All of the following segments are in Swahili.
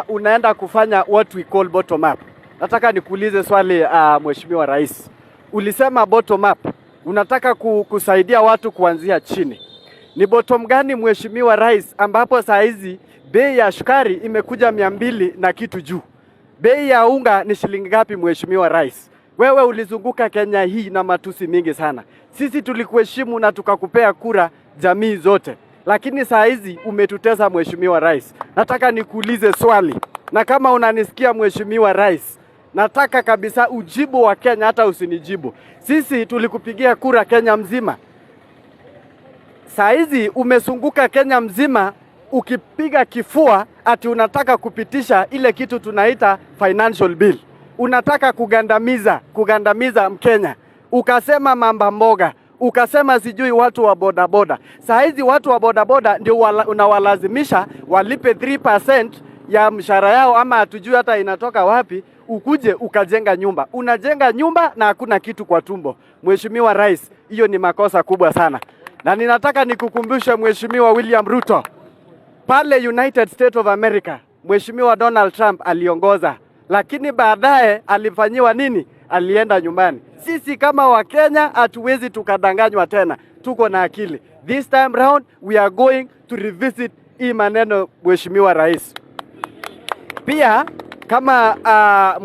Unaenda kufanya what we call bottom up. Nataka nikuulize swali, Mheshimiwa Rais. Ulisema bottom up, unataka kusaidia watu kuanzia chini. Ni bottom gani, Mheshimiwa Rais, ambapo saa hizi bei ya sukari imekuja 200 na kitu juu? Bei ya unga ni shilingi ngapi, Mheshimiwa Rais? Wewe ulizunguka Kenya hii na matusi mingi sana. Sisi tulikuheshimu na tukakupea kura jamii zote, lakini saa hizi umetutesa, Mheshimiwa Rais. Nataka nikuulize swali, na kama unanisikia, Mheshimiwa Rais, nataka kabisa ujibu wa Kenya, hata usinijibu. Sisi tulikupigia kura Kenya mzima. Saa hizi umezunguka Kenya mzima ukipiga kifua ati unataka kupitisha ile kitu tunaita financial bill. Unataka kugandamiza Mkenya. Ukasema mama mboga, ukasema sijui watu wa bodaboda. Saa hizi watu wa bodaboda ndio unawalazimisha walipe 3% ya mshahara yao, ama hatujui hata inatoka wapi, ukuje ukajenga nyumba. Unajenga nyumba na hakuna kitu kwa tumbo. Mheshimiwa Rais, hiyo ni makosa kubwa sana. Na ninataka nikukumbushe, Mheshimiwa William Ruto, pale United States of America, Mheshimiwa Donald Trump aliongoza, lakini baadaye alifanyiwa nini? Alienda nyumbani. Sisi kama Wakenya hatuwezi tukadanganywa tena, tuko na akili. This time round we are going to revisit hii maneno, Mheshimiwa Rais. Pia kama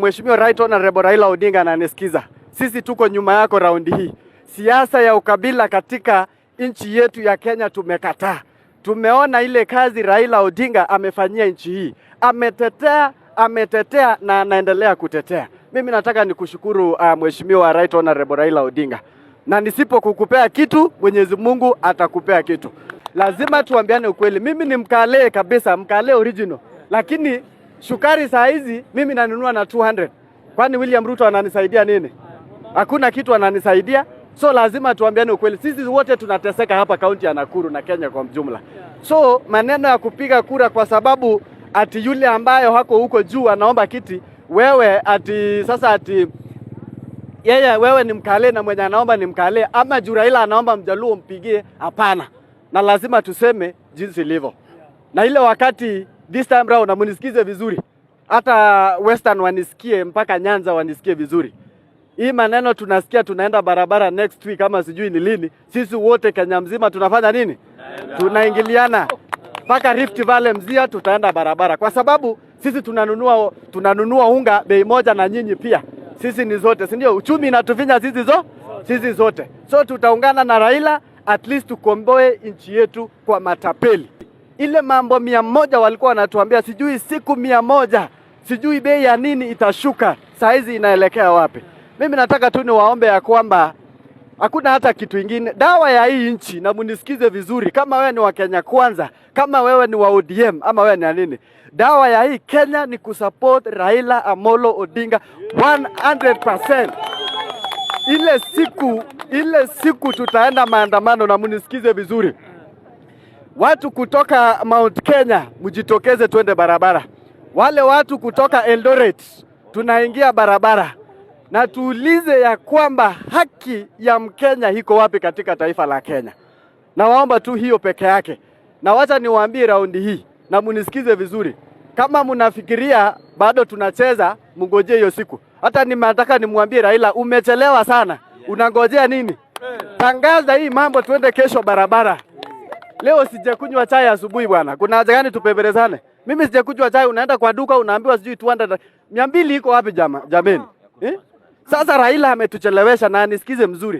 Mheshimiwa Right Honorable Raila Odinga ananisikiza, sisi tuko nyuma yako raundi hii. Siasa ya ukabila katika nchi yetu ya Kenya tumekataa. Tumeona ile kazi Raila Odinga amefanyia nchi hii, ametetea, ametetea na anaendelea kutetea. Mimi nataka nikushukuru, Mheshimiwa Right Honorable Raila Odinga, na nisipokukupea kitu, Mwenyezi Mungu atakupea kitu. Lazima tuambiane ukweli. Mimi ni Mkale kabisa, Mkale original, lakini sukari saa hizi mimi nanunua na 200. Kwani William Ruto ananisaidia nini? Hakuna kitu ananisaidia. So lazima tuambiane ukweli, sisi wote tunateseka hapa kaunti ya Nakuru na Kenya kwa mjumla. So maneno ya kupiga kura kwa sababu ati yule ambayo hako huko juu anaomba kiti, wewe ati sasa ati yeye wewe ni Mkale na mwenye anaomba ni Mkale, ama juu Raila anaomba Mjaluo mpigie? Hapana, na lazima tuseme jinsi ilivyo. Na ile wakati this time round, na munisikize vizuri, hata Western wanisikie mpaka Nyanza wanisikie vizuri. Hii maneno tunasikia tunaenda barabara next week kama sijui ni lini. Sisi wote Kenya mzima tunafanya nini? Tunaingiliana mpaka Rift Valley mzima tutaenda barabara, kwa sababu sisi tunanunua unga bei moja na nyinyi pia. Sisi ni zote, si ndio? Uchumi inatufinya sisi zote, so tutaungana na Raila at least tukomboe nchi yetu kwa matapeli. Ile mambo 100 walikuwa wanatuambia sijui siku 100, sijui bei ya nini itashuka, saa hizi inaelekea wapi? Mimi nataka tu niwaombe ya kwamba hakuna hata kitu ingine, dawa ya hii nchi, na munisikize vizuri, kama wewe ni wa Kenya Kwanza, kama wewe ni wa ODM ama wewe ni nini, dawa ya hii Kenya ni kusupport Raila Amolo Odinga 100%. Ile siku tutaenda maandamano, na munisikize vizuri, watu kutoka Mount Kenya mjitokeze, twende barabara. Wale watu kutoka Eldoret tunaingia barabara na tuulize ya kwamba haki ya Mkenya iko wapi katika taifa la Kenya. Nawaomba tu hiyo peke yake, na wacha niwaambie raundi hii na munisikize vizuri. Kama mnafikiria bado tunacheza, mngojee hiyo siku. Hata nimetaka nimwambie Raila, umechelewa sana, unangojea nini? Tangaza hii mambo, tuende kesho barabara. Leo sijakunywa chai asubuhi bwana. Kuna haja gani tupembelezane? Mimi sijakunywa chai, unaenda kwa duka unaambiwa sijui 200 200 iko wapi jameni? Eh? Sasa Raila ametuchelewesha na anisikize mzuri.